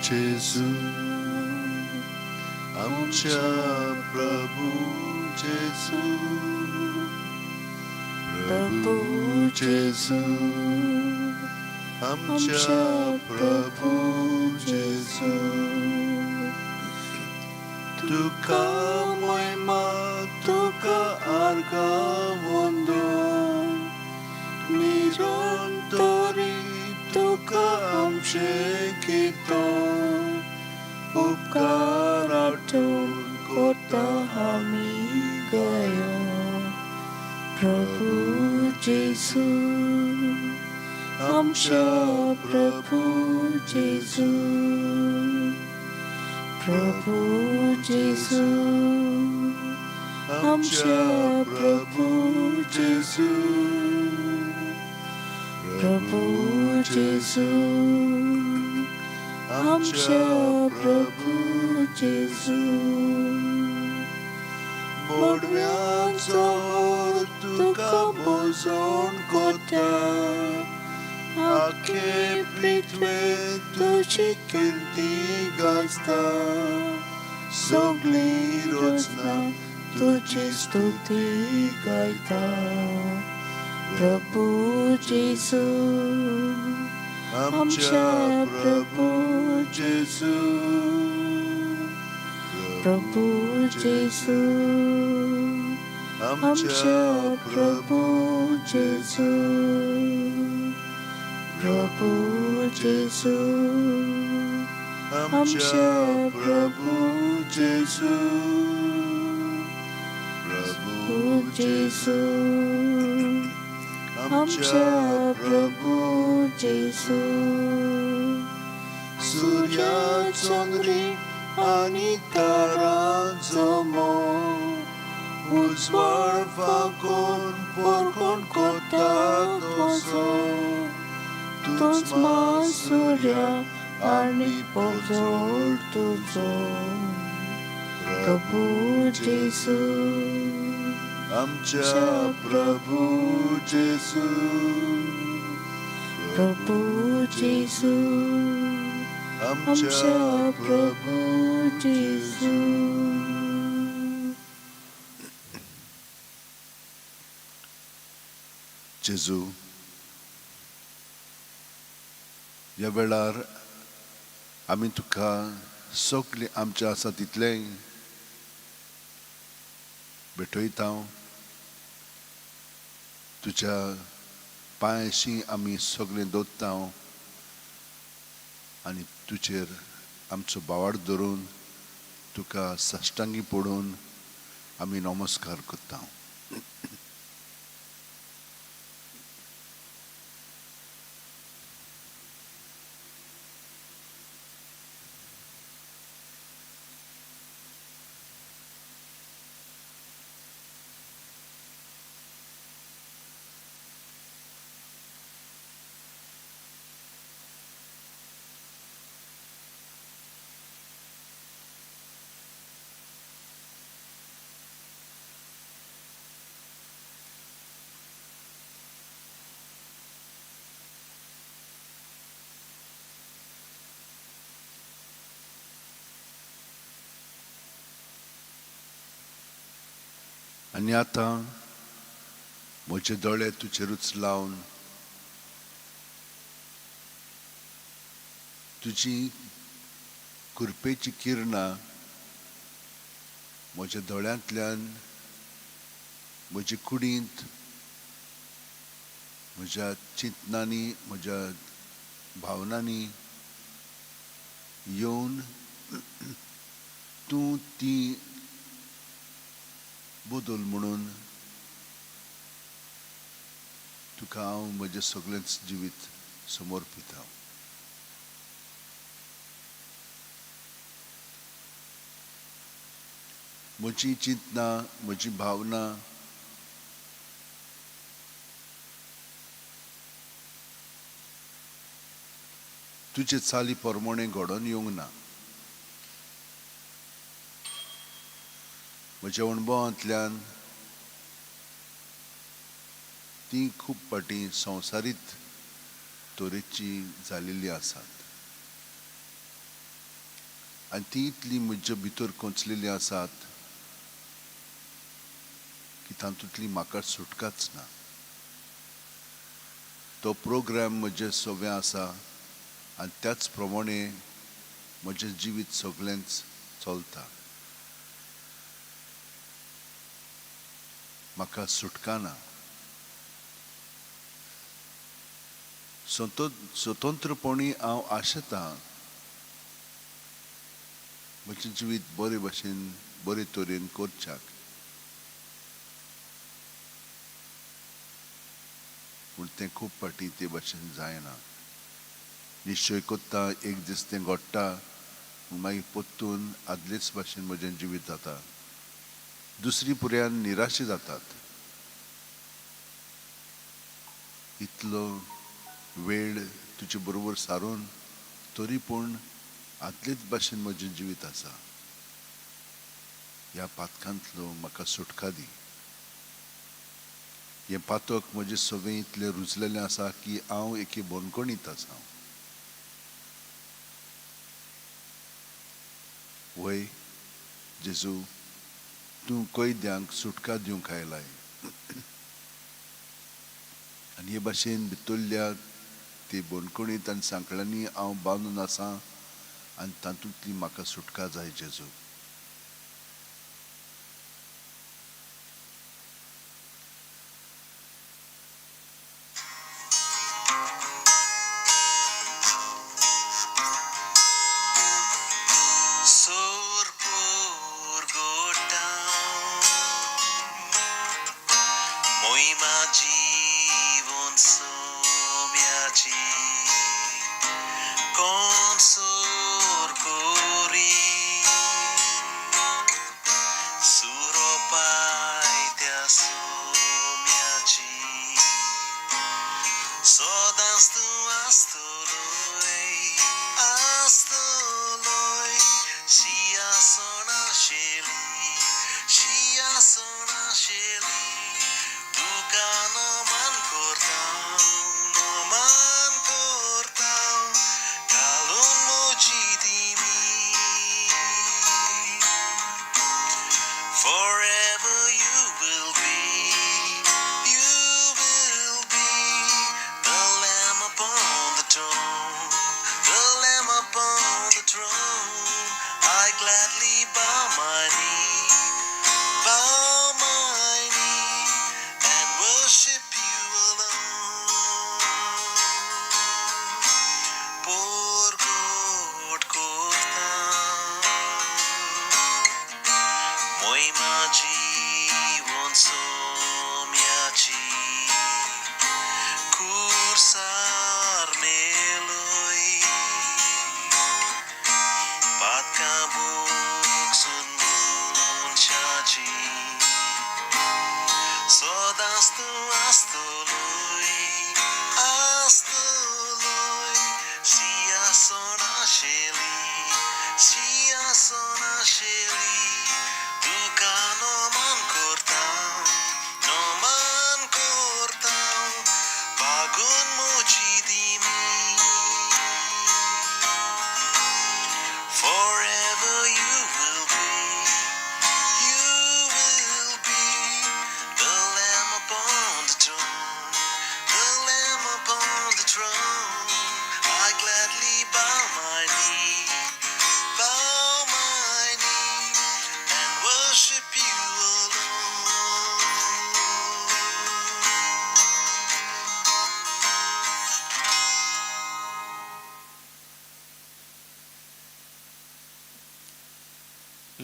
जेजू, आमच्या प्रभू जेजू, प्रभू जेजू, आमच्या प्रभू जेजू. तुका महिमा, तुका आर्गां वंदन, निरंतरी तुका आमचें कीर्तन. उपकार आठवण करता आमी गायन. प्रभू जेजू, आमच्या प्रभू जेजू, प्रभू जेजू, आमच्या प्रभू जेजू, प्रभू जेजू, आमच्या प्रभू जेजू. मोडव्यांचो तुका भोजन कोता, आखे पृथ्वे तुजी कीर्ती गाजता. सगळी रचना तुजी स्तुती गायता. प्रभू जेजू, आमच्या प्रभू जेजू, प्रभू जेजू, आमच्या प्रभू जेजू, प्रभू जेजू, आमच्या प्रभू जेजू, प्रभू जेजू, आमच्या प्रभू जेजू. सूर्या चंद्री आनी तारांचो उजवाड फांकून परकोण कोता तसो, तूच मा सूर्या आनी पोजोळ तुजो. प्रभू जेजू, आमच्या प्रभू जेजू, प्रभू जेजू, आमच्या प्रभू जेजू. जेजू, ह्या वेळार आमी तुका सगळें आमचें आसा तितलें भेटयता. तुज्या पांयशी आमी सगळें दवरता आनी तुजेर आमचो बावाड धरून तुका साश्टांगी पडून आमी नमस्कार करता. आनी आतां म्हजे दोळे तुजेरूच लावन तुजी कृपेची किरणां म्हज्या दोळ्यांतल्यान म्हजे कुडींत, म्हज्या चिंतनांनी, म्हज्या भावनांनी येवन तूं ती बदल म्हणून तुका हांव म्हजें सगळेंच जिवीत समर्पिता. म्हजी चिंतनां, म्हजी भावना तुजे चाली प्रमाणे घडोवन येवंक ना. म्हज्या अणभवांतल्यान ती खूब फावटी संवसारीत तरेची जाल्लेली आसात. आनी ती इतली म्हजे भितर कोंचलेली आसात की तातूंतली म्हाका सुटकाच ना. तो प्रोग्राम म्हजे सवें आसा आनी त्याच प्रमाणे म्हजें जिवीत सगळेंच चलता. म्हाका सुटका ना. स्वतंत्रपणी हांव आशेतां म्हजें जिवीत बरे भशेन बरे तरेन करच्याक, पूण तें खूब फावटी ते भशेन जायना. निश्चय करता एक दीस तें घडटा, पूण मागीर परतून आदलेच भशेन म्हजें जिवीत जाता. दुसरी पुऱ्यान निराशे जातात. इतलो वेळ तुजे बरोबर सारून तरी पूण आदलेच भाशेन म्हजें जिवीत आसा. ह्या पातकांतलो म्हाका सुटका दी. हें पातक म्हजें सगळें इतलें रुजलेलें आसा की हांव एके बंदखणींत आसा. वय जेजू, तूं कैद्यांक सुटका दिवंक आयलाय आनी हे भाशेन भितरल्या ते बंदखणींत आनी सांकळ्यांनी हांव बांदून आसा आनी तातूंतली म्हाका सुटका जाय जेजू.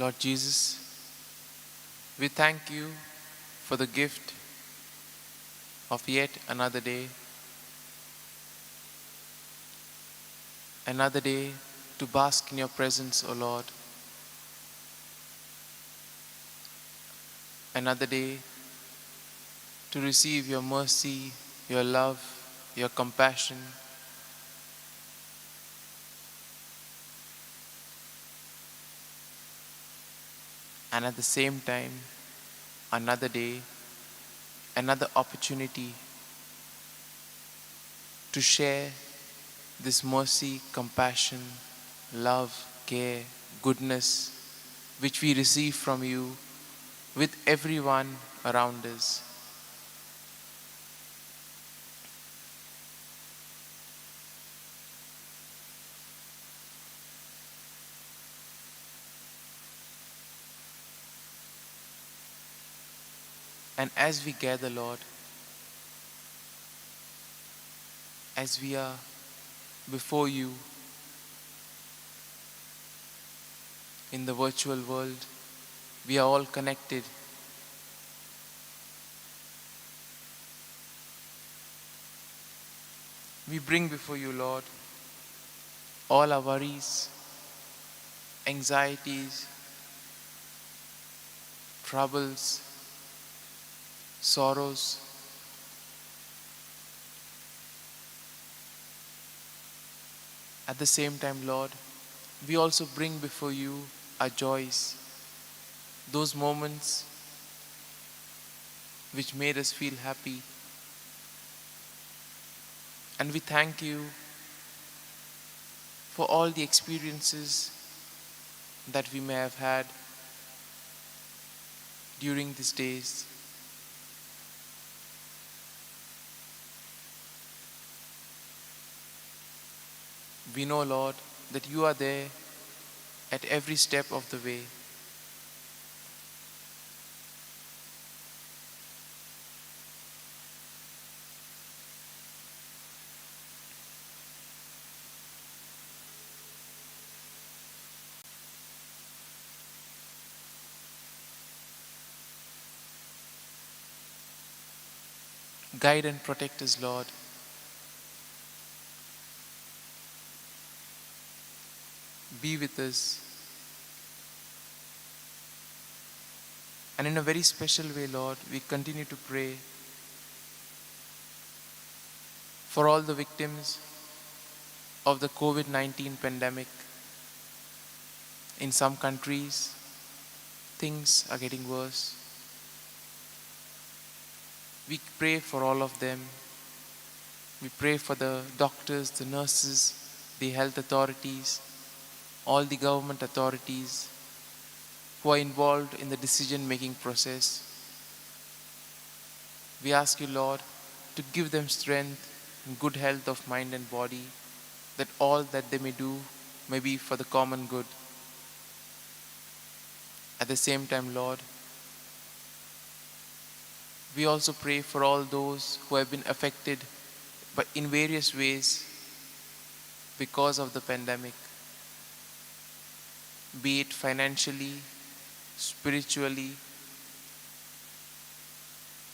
Lord Jesus, we thank you for the gift of yet another day to bask in your presence, O Lord, another day to receive your mercy, your love, your compassion. And at the same time, another day, another opportunity to share this mercy, compassion, love, care, goodness which we receive from you with everyone around us. And as we gather, Lord, as we are before you in the virtual world, we are all connected. We bring before you, Lord, all our worries, anxieties, troubles, sorrows. At the same time, Lord, we also bring before you our joys, those moments which made us feel happy. And we thank you for all the experiences that we may have had during these days. We know, Lord, that you are there at every step of the way. Guide and protect us, Lord. Be with us. And in a very special way, Lord, we continue to pray for all the victims of the COVID-19 pandemic. In some countries, things are getting worse. We pray for all of them. We pray for the doctors, the nurses, the health authorities, all the government authorities who are involved in the decision-making process. We ask you, Lord, to give them strength and good health of mind and body, that all that they may do may be for the common good. At the same time, Lord, we also pray for all those who have been affected but in various ways because of the pandemic, be it financially, spiritually,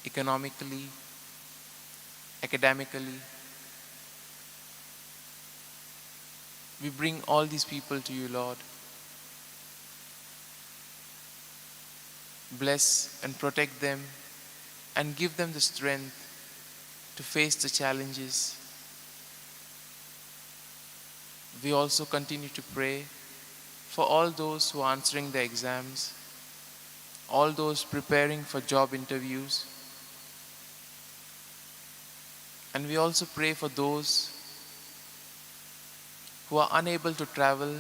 economically, academically. We bring all these people to you, Lord. Bless and protect them and give them the strength to face the challenges. We also continue to pray for all those who are answering their exams, all those preparing for job interviews. And we also pray for those who are unable to travel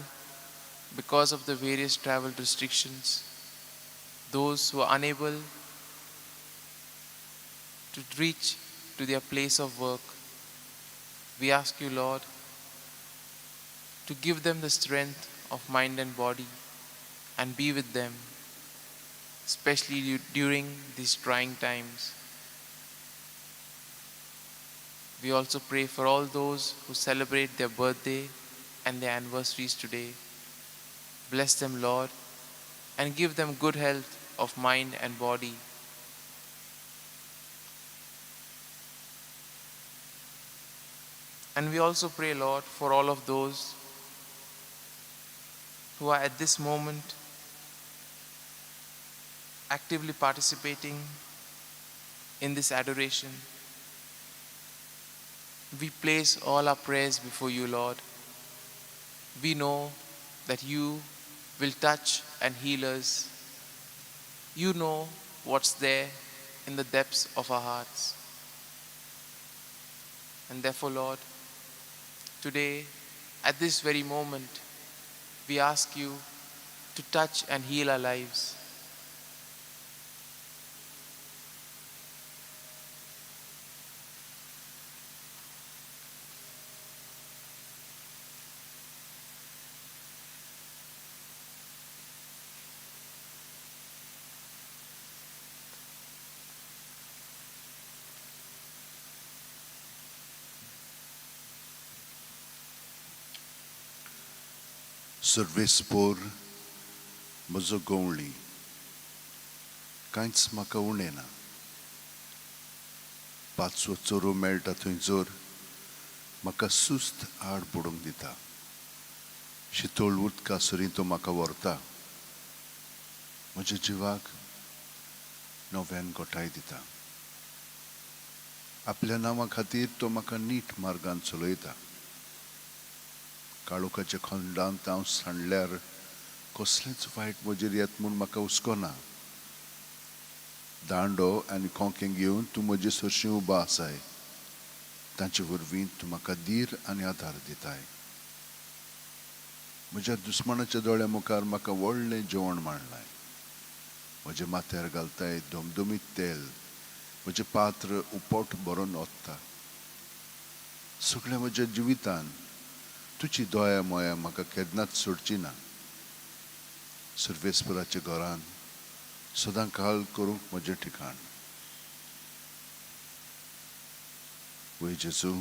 because of the various travel restrictions, those who are unable to reach to their place of work. We ask you, Lord, to give them the strength of mind and body and be with them, especially during these trying times. We also pray for all those who celebrate their birthday and their anniversaries today. Bless them, Lord, and give them good health of mind and body. And we also pray, Lord, for all of those who are at this moment actively participating in this adoration. We place all our prayers before you, Lord. We know that you will touch and heal us. You know what's there in the depths of our hearts. And therefore, Lord, today, at this very moment, we ask you to touch and heal our lives. सर्वेस्पोर म्हजो गवळी, कांयच म्हाका उणें ना. पांचवो चोरो मेळटा थंय जोर म्हाका सुस्त आड पडूंक दिता. शितोळ उदका सरीं तो म्हाका व्हरता, म्हज्या जिवाक नव्यान गोठाय दिता. आपल्या नांवा खातीर तो म्हाका नीट मार्गान चलयता. काळोखाच्या खंडांत हांव सांडल्यार कसलेंच वायट म्हजेर येत म्हूण म्हाका हुस्को ना. दांडो आनी खोंकें घेवन तूं म्हजे सरशीं उबो आसाय, तांचे वरवीं तूं म्हाका धीर आनी आदार दिताय. म्हज्या दुस्मानाच्या दोळ्या मुखार म्हाका व्हडलें जेवण मांडलाय. म्हज्या माथ्यार घालताय धमधमीत तेल, म्हजें पात्र उपोट भरून ओत्ता. सगळ्या म्हज्या जिवितान तुजी दया मोया म्हाका केन्नाच सोडची ना. सर्वेस्पराच्या घरान सदां काल करूंक म्हजें ठिकाण. वय जेजू,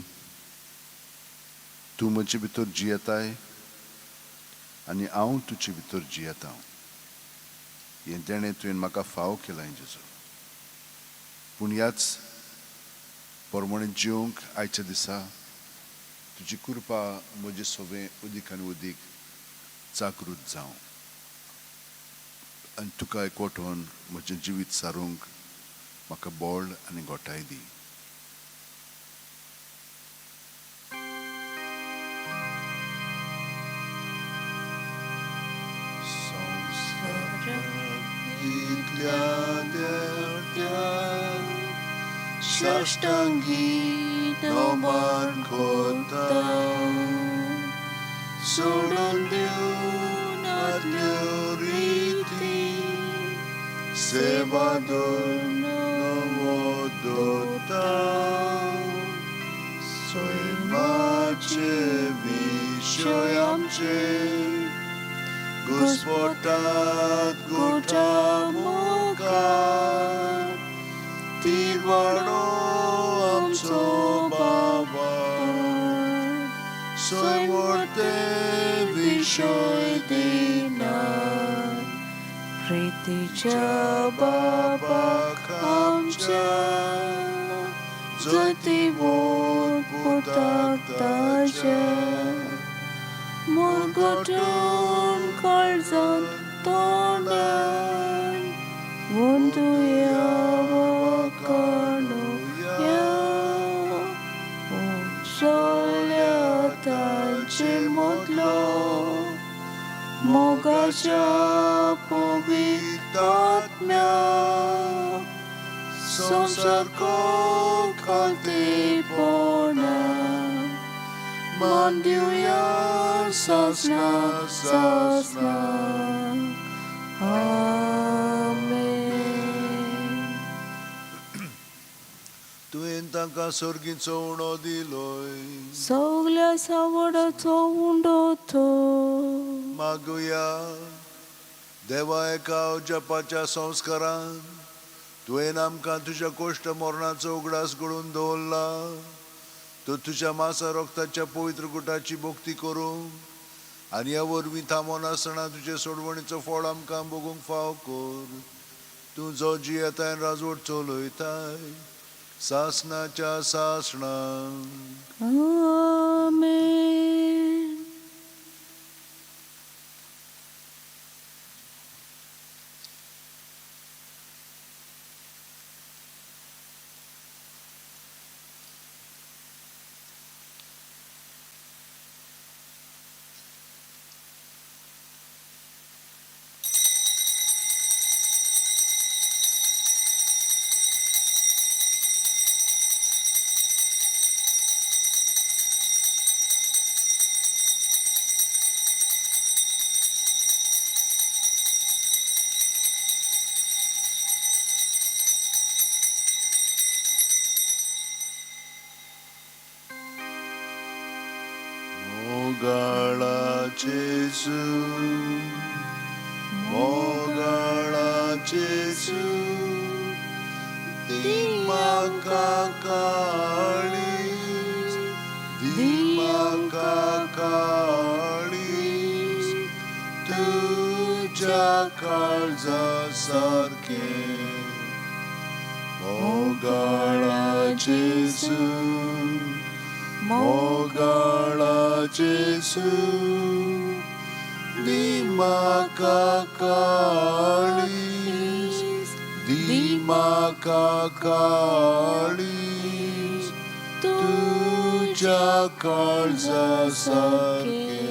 तूं म्हजे भितर जियेताय आनी हांव तुजे भितर जियेता. हें देणें तुवें म्हाका फाव केलां जेजू. पूण ह्याच प्रमाणे जिवंक आयच्या दिसा तुजी कृपा म्हजे सवें उदीक आनी उदीक जागृत जावं आनी तुका एकवटून म्हजें जिवीत सारूंक म्हाका बळ आनी गोठाय दी. साष्टांगी नमन करता, सोडून दिवन आदल्यो रिती, सेवा नवो दवरता. सैमाचे विशय आमचे घुस्पटात गोठा मुखार, तिगवाडो आमचो बाबा, सैमवरते विशय दिना. प्रितीच्या बाबाक आमच्या जतीवोन पुताक ताज्या, मुरगटून काळजान तोंडान वंदुया वाखाणुया. उंचोल्या तांचे मदलो मोगाच्या पवित्र आत्म्या, संवसार खालतेपणा मान दिवया सासना सासना. आमेन. तुवें तांकां सर्गीचो उणो दिलोय, सगल्या सावडाचो उंडो तो. मागुया देवा, एका जपाच्या संस्कारान तुवें आमकां तुज्या कोश्ट मरणाचो उगडास घडोवन दवरला. तूं तुज्या मासा रक्ताच्या पवित्र गुटाची भक्ती करूंक आनी ह्या वरवीं थांबोनासतना तुजे सोडवणीचो फळ आमकां भोगूंक फाव कर. तूं जो जियेताय राजवट चलयताय सासणाच्या सासणाक. आमेन. जेजू, मोगाळा जेजू, दी म्हाका काळीज, दी म्हाका काळीज, तुज्या काळजा सारकें. मोगाळा जेजू, मोगाळा जेजू, दी म्हाका काळीज, दी म्हाका काळीज, तुज्या काळजा सारकें.